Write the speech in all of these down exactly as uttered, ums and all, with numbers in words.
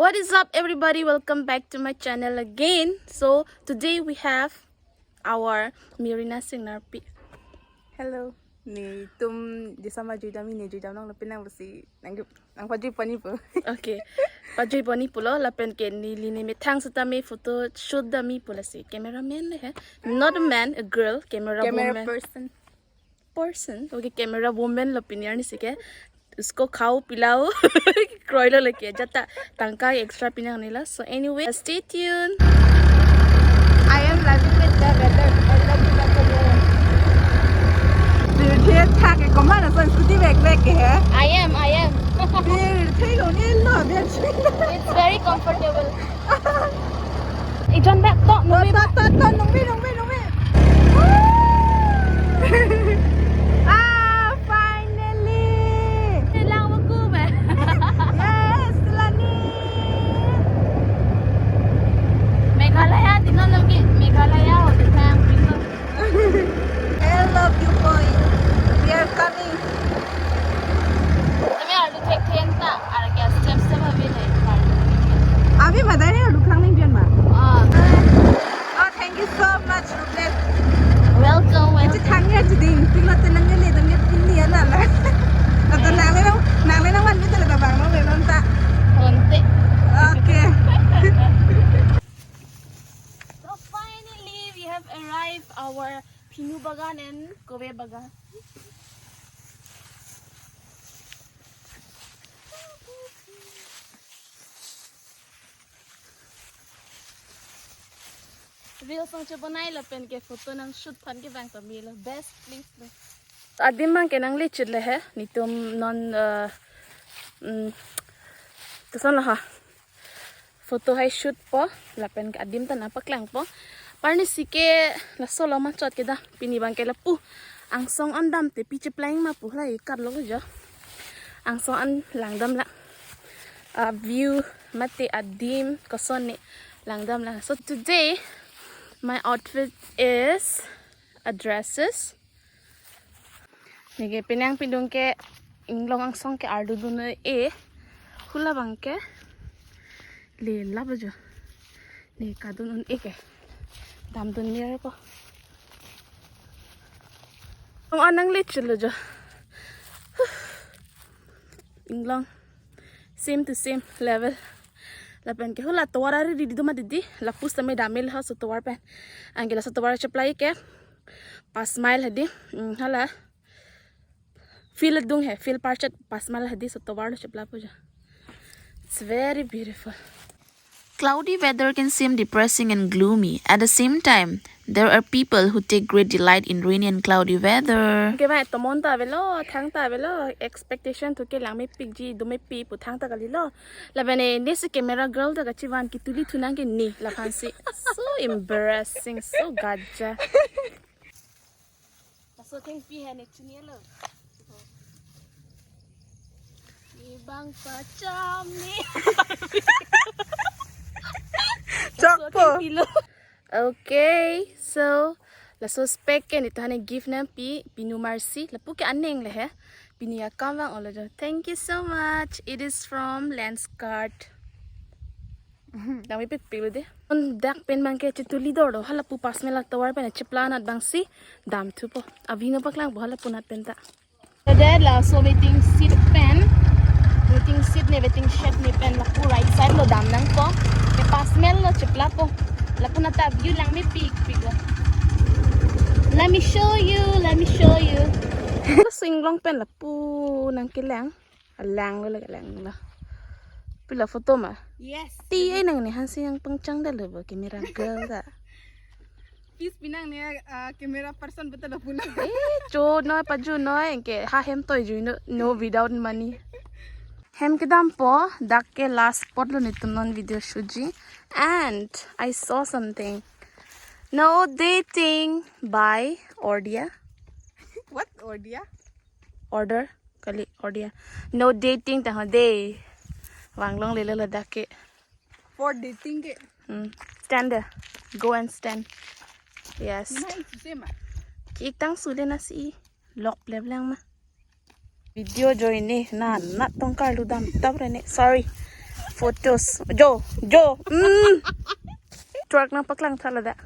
What is up, everybody? Welcome back to my channel again. So today we have our Mirina Singnarpi. Hello. Netum jisama jui dam, ne jui dam nang lapen nang besi nang nang pajui pani po. Okay. Pajui pani pulo lapen ke neli ne methang setame photo shoot dam pu lasi cameraman le he. Not a man, a girl, camera Camera woman. Person. Person. Okay, camera woman lo pini arnisi ke. Usko khao pilao. Kroilo leke jata tangka extra pinang nila. So anyway, stay tuned. I am loving with the weather. I love the weather. Birthe thak ke komat ason scooty bag bag ke he. I am, I am. Birthe lo ne lo birthe. It's very comfortable. Ijon bag to, to, nungmi to, to, to, nungmi, nungmi, nungmi. Ah, finally. Lang aku be. Yes, lani. Meghalaya, dino lagi Meghalaya, hotel time, dino. Hello, viewpoint. We are coming. Tumi arlu thekthe ta, arke step step abhi nahi. Abhi madai ne arlu khang ning bian ma. Ah. Oh, thank you so much, Rubles. Welcome, welcome. Iti thang ya jiding, pilo tenang ya le, dang ya pini ya na la. Atau nang le nang, nang le nang man betul ada bang, nang le nang ta. Onte. Okay. So finally, we have arrived our Pinu Bagan and Kobe Bagan. Reels nang chebonai lapen ke photo nang shoot aphan ke bang pamelo, best place lo. Adim bang ke nang lechit le he, netum non, eh, mm, tuson lo ha. Photo hai shoot po, lapen ke adim ta nang paklang po. Arnisi ke laso lo machot ke da, pini bang ke lapu angsong an damte pi cheplai ma pu, lahai kat lo jo. Angsong an langdam lang. A view mate adim koson ne langdam lang. So today my outfit is a dresses. Neke penang pidung ke inglong angsong ke ardu dun e, hula bang ke le lap jo. Ne kadun un e ke dam dun mir ko. Ang anang le chilo jo. Inglong same to same level. Lapen ke hula tovar ari di doma didi, lapu setame damel ha so tovar pen. Anke laso tovar cheplai ke pas mile hadi, mm, hala field dung he, field parchet pas mile hadi so tovar lo chepla po jo. It's very beautiful. Cloudy weather can seem depressing and gloomy. At the same time, there are people who take great delight in rainy and cloudy weather. Ke bai tomon ta avelo, thang ta avelo, expectation thu ke langmepikji, domepik pu thang ta kalilo. Lapen ne si camera girl ta kachivan, kituli thu nang ke ne laphan si. So embarrassing, so gaja. Laso thengpi he ne chunilo. Ni bang pacham ni. Chok po. Laso thengpi lo. Okay, so laso spec ke netum aphan gift nangpi, Pinu Mercy, lapu ke aning le he. Pini akam vang olo jo. Thank you so much. It is from Lenskart. Langmepik pik lo de. On dak pen bang ke chetuli dor do. Hala pu pas mile tovar pen chepla anat bang si dam thu po. Avi no paklang po hala pu anat pen ta. So there laso waiting seat pen, waiting seat ne, waiting shed ne pen lapu right side lo dam nang po. Ke pas mile lo chepla po. Lapu anat ta view langmepik pik lo. Let me show you, let me show you. Laso inglong pen lapu nang kelang. Alang lo, alang lo. Pilo photo ma? Yes. Ti ai nang ne hansi yang pangchang da lo bo camera girl ta. Please pinang ne, ah, camera person betul lo puna. Eh, cho noi paju noi ke ha hem toi jui no, no without money. Hem kedam po, dak ke last spot lo netum non video shoot ji. And I saw something. No dating by Ordia. What Ordia? Order. Kali Ordia. No dating ta ho de. Vanglongle lo ladak ke. For dating ke. Hmm. Stand there. Go and stand. Yes. Nice, same ah. Ki tang sule na si. Lok plep lang ma. Video join ne na na tongkar lu dam tap re ne. Sorry. Photos. Jo, jo. Mm. Truck nangpaklang tha ladak.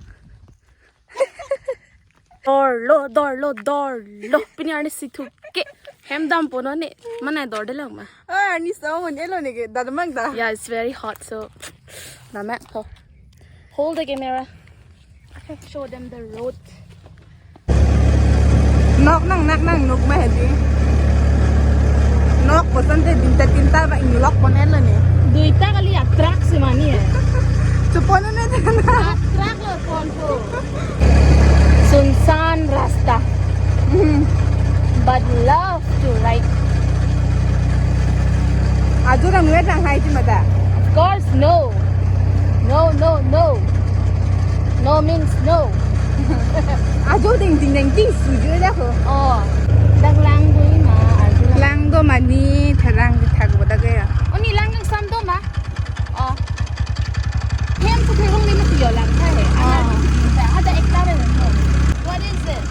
Dorlo, dorlo, dorlo. Pini arnisi thuke. Hem dampo non ne. Mane dorde lang ma. Ah, arnisi amun elo ne ke. Dadamang da. Yeah, it's very hot, so. Namak po. Hold the camera. I can show them the road. Nok nang, nak nang, nok ma hedi. Nok bosan te dinta tinta ba inglok pon elo ne. Duita kali ya, truck si mani hai. Chupon ne de na. Ah, truck lo ponpo. Sunsan rasta. Hmm. But love to ride. Ajo rang wet rang hai ti mata. Of course, no. No, no, no. No means no. Ajo ding ding ding ding suju ya ko. Oh. Dak lang dui ma, ajo lang. Lang do mani tharang di thak boda gaya. Oni lang lang sam do ma. Oh. Hem su thirung ni mati yo lang tha hai. Ana Oh. Di sa. Ada ekta re. What is it?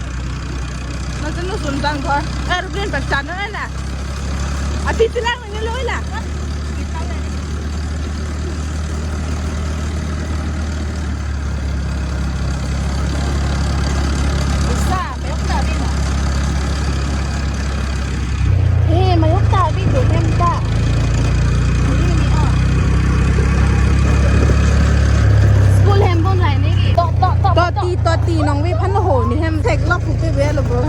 Nasa no sun tang ko. Aeroplane pa chana na. Ati sila nang lo la. Isa, mayok ta abi na. Eh, mayok ta abi do hem ta. Ini ni oh. School hem bon lai ni ki. To, to, to, to. Toti, toti, nong vi phan ho ni hem thek lok pu pe ve lo bo.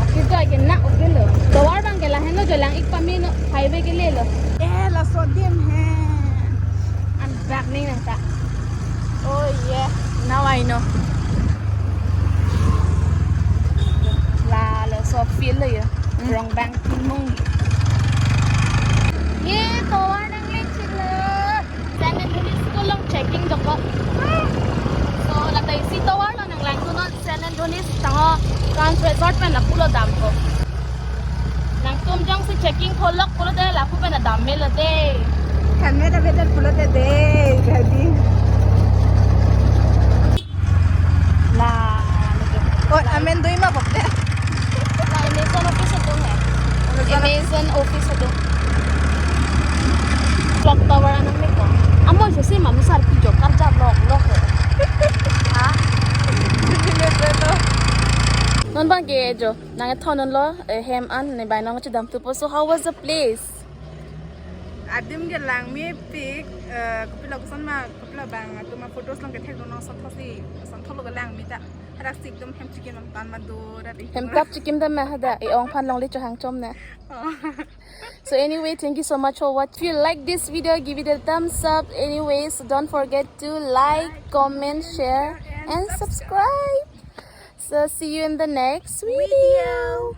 Aki to aki na oke lo. Tovar bang ke lahen lo jo lang ik pame no highway ke le lo. Eh, laso adim he. An bak ni nang ta. Oh yeah, now I know. La laso field lo ya. Hmm. Rong bang timung. Ye tovar nang le chilo. Saint Anthony's School along checking dokok. So, latai isi tovar lo nang lang tu non Saint Anthony's tangho Kans Resort pen lapu lo damkok. Nangtum jongsi checking pholok pulote lapu pen dam me lo de. Khan me da better pulote de, jadi. La, lagi. Oh, amen dui ma bok de. La, Amazon office adung hai. Amazon Amazon office adung. Clock tower anam me ko. Amo jo si manu sarpi jo karja lok lok hai. Ha? Non bang ke jo. Nang ethon non lo, eh, hem an ne bai nong chedam thupo. So how was the place? Adim ke langmepik, eh, kopilo koson ma, kopilo bang, atum aphotos along kethek do non, sonthot si, sonthot lo ke langme ta. Hadak si ekdom hem chikim nang tan ma do, hadak. Hem tap chikim dam ma hadak, e-ong aphan longle chohang chom na. Oh. So anyway, thank you so much for watching. If you like this video, give it a thumbs up. Anyways, don't forget to like, comment, share, and subscribe. So see you in the next video.